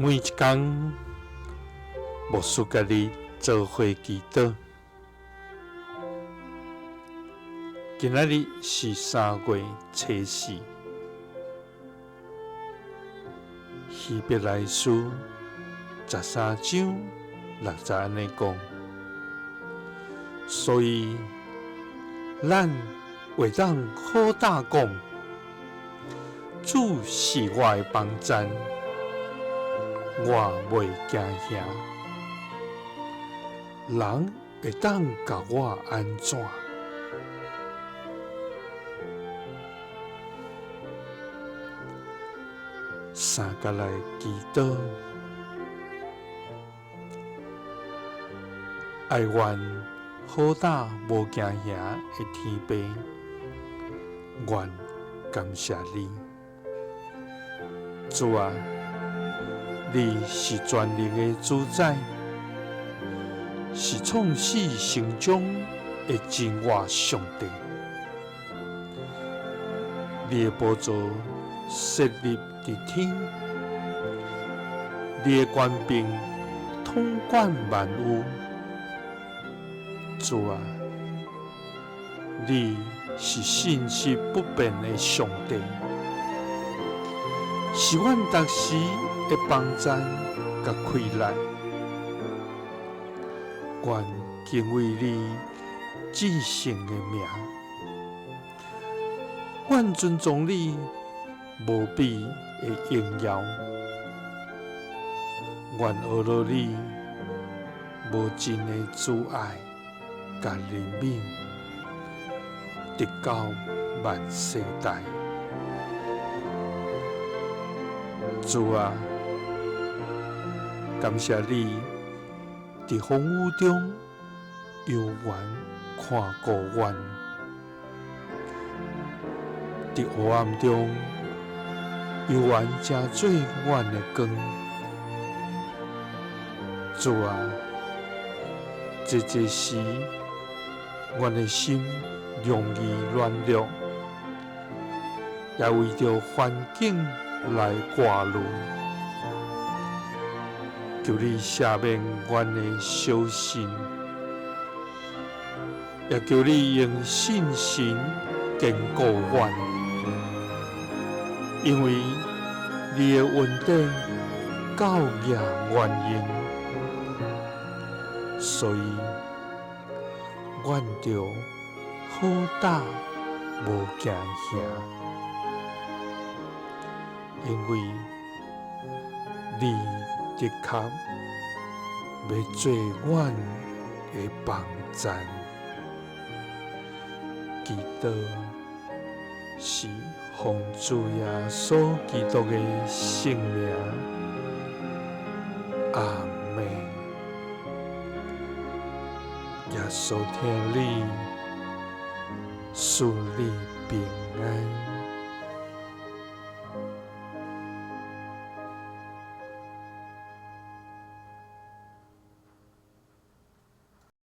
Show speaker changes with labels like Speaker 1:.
Speaker 1: 每一工，牧師佮你做伙祈禱。今仔日是3月初4，希伯來書13章6節按呢講，所以咱會當好膽講，主是我的幫贊，我袂驚嚇。人會當共我按怎？三佮來祈禱，哀願好膽無驚嚇的天父，阮感謝你，主啊，你是全能的主宰，是創始成終的真活上帝。你的寶座設立佇天，你的權柄統管萬有。主啊，你是信實不變的上帝，是阮逐時的幫贊佮氣力。阮敬畏你至聖的名，阮尊崇你無比的榮耀，阮呵咾你無盡的慈愛佮憐憫，直到萬世代。主啊，感謝你佇風雨中猶原看顧阮，佇黑暗中猶原成做阮的光。主啊，濟濟時，阮的心容易軟弱，也為著環境來掛慮。求你赦免阮的小信，也求你用信心堅固阮，因為你的恩典夠額阮用，所以阮著好膽無驚嚇，因為你的確欲做阮的幫贊。祈禱是奉主耶穌基督的聖名，阿們。耶穌疼你，賜你平安。